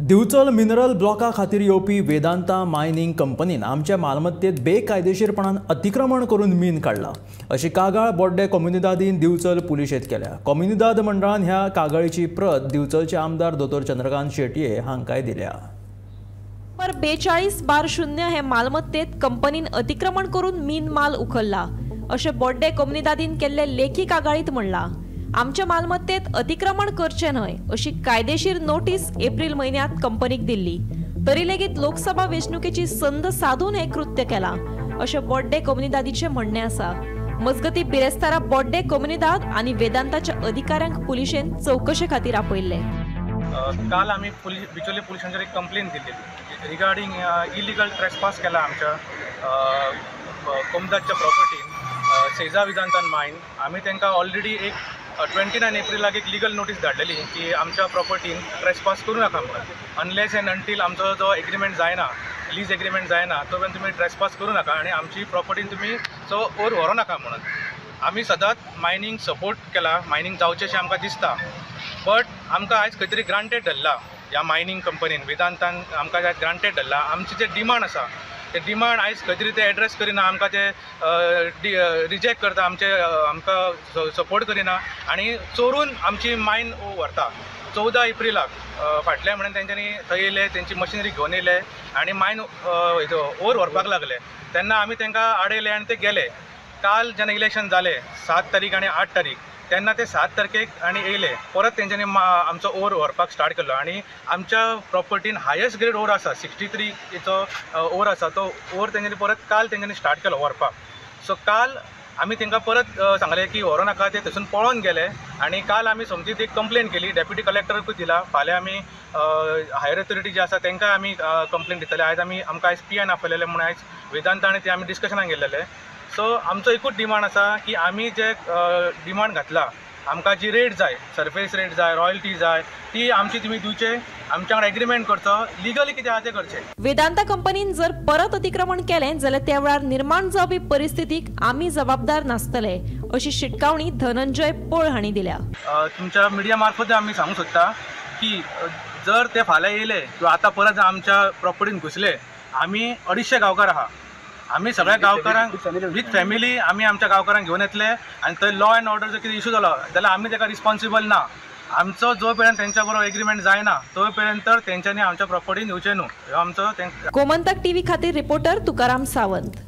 Divchal mineral ब्लॉका खातीर येवपी Vedanta mining कंपनीन आमच्या मालमत्तेत बेकायदेशीरपणान अतिक्रमण करून मीन काडला अशी कागाळ बोड्डे कोमुनिदादीन दिवचल पुलिशेंत केल्या। कोमुनिदाद मंडळान ह्या कागाळीची प्रत दिवचलचे आमदार दोतोर चंद्रकांत शेटये हांकांय दिल्या। नंबर 42/0 हे मालमत्तेत कंपनीन अतिक्रमण करून मीन माल उखल्ला अशें बोड्डे कोमुनिदादीन केल्ले लेखी कागाळीत म्हणलां। आमच्या मालमत्तेत अतिक्रमण करचें न्हय अशी कायदेशीर नोटीस एप्रिल म्हयन्यांत कंपनीक दिल्ली, तरी लेगीत लोकसभा वेंचणुकेची संद साधून हें कृत्य केलां अशें बोड्डे कोमुनिदादीचें म्हणणें आसा। मजगतीं बिरेस्तारा बोड्डे कोमुनिदाद आनी वेदांताच्या अधिकाऱ्यांक पुलिशेन चवकशे खातीर आपयल्ले। काल आमी बिचोले पुलिसांचेर एक कंप्लेन दिल्ली रिगार्डींग इलिगल ट्रेसपास केला आमच्या कोमुनिदादच्या प्रॉपर्टीन सेजा वेदांतान मायन। आमी तांकां ऑलरेडी एक 29 एप्रिलाक एक लिगल नोटीस धाडलेली की आमच्या प्रॉपर्टीन ट्रेसपास करूं नाका म्हणून, अनलेस एंड अंटील आमचो जो एग्रीमेंट जायना, लीज एग्रीमेंट जायना तो पर्यंत तुमी ट्रेसपास करूं नाका आनी आमची प्रॉपर्टीन तुमी जो ओर व्हरूं नाका म्हणून। आमी सदांच मायनींग सपोर्ट केला, मायनींग जावचें अशें आमकां दिसता, बट आमकां आयज खंय तरी ग्रांटेड धरला ह्या मायनींग कंपनीन, वेदांतान आमकां आयज ग्रांटेड धरला। आमची जे डिमांड आसा ते डिमांड आयज खंय तरी ते एड्रेस करिना, आमकां ते रिजेक्ट करता, आमचे आमकां सपोर्ट करिना आनी चोरून आमची मायन व्हरता। 14 एप्रिलाक फाटल्या म्हयन्यान तेंच्यांनी थंय येयले, तेंची मशिनरी घेवन येयले आनी मायन ओर व्हरपाक लागले। तेन्ना आमी तांकां आडयले आनी ते गेले। काल जेन्ना इलेक्शन जालें 7 तारीख आनी 8 तारीख, तेन्ना ते 7 तारखेक आनी येयले परत तेंच्यांनी आमचो ओर व्हरपाक स्टार्ट केलो आनी आमच्या प्रॉपर्टीन हायस्ट ग्रेड ओर आसा, 63चो ओर आसा, तो ओर तेंच्यांनी परत काल तेंच्यांनी स्टार्ट केलो व्हरपाक। सो काल आमी तांकां परत सांगलें की व्हरूं नाका, ते थंयसून पळोन गेले आनी काल आमी सोमतीच एक कंप्लेन केली, डेप्युटी कलेक्टराकूय दिला। फाल्यां आमी हायर ऑथॉरिटी जी आसा तांकां आमी कंप्लेन दितले। आयज आमी आमकां आयज पी एन आपयलेलें म्हूण आयज वेदांता आनी ते आमी डिस्कशनाक गेल्लेले। सो आमचो एकूच डिमांड आसा की आमी जे डिमांड घातला, आमकां जी रेट जाय, सरफेस रेट जाय, रॉयल्टी जाय, ती आमची तुमी दिवचे, आमच्या वांगडा एग्रीमेंट करचो, लिगली कितें आसा तें करचें। वेदांता कंपनीन जर परत अतिक्रमण केलें जाल्यार त्या वेळार निर्माण जावपी परिस्थितीक आमी जबाबदार नासतले अशी शिटकावणी धनंजय पोळ हांणी दिल्या। तुमच्या मिडिया मार्फत आमी सांगूंक सोदता की जर ते फाल्यां येयले किंवा आतां परत आमच्या प्रॉपर्टीन घुसले, आमी 250 गांवकार आहा, आमी सगळ्या गांवकारांक विथ फॅमिली आमी आमच्या गांवकारांक घेवन येतले आनी थंय लॉ एंड ऑर्डर जर कितें इशू जालो जाल्यार आमी ताका रिस्पॉन्सिबल ना। आमचो जो पर्यंत तेंच्या बरोबर एग्रीमेंट जायना तो पर्यंत तेंच्यांनी आमच्या प्रॉपर्टीन येवचें न्हू, ह्यो आमचो। गोमंतक टीव्ही खातीर रिपोर्टर तुकाराम सावंत।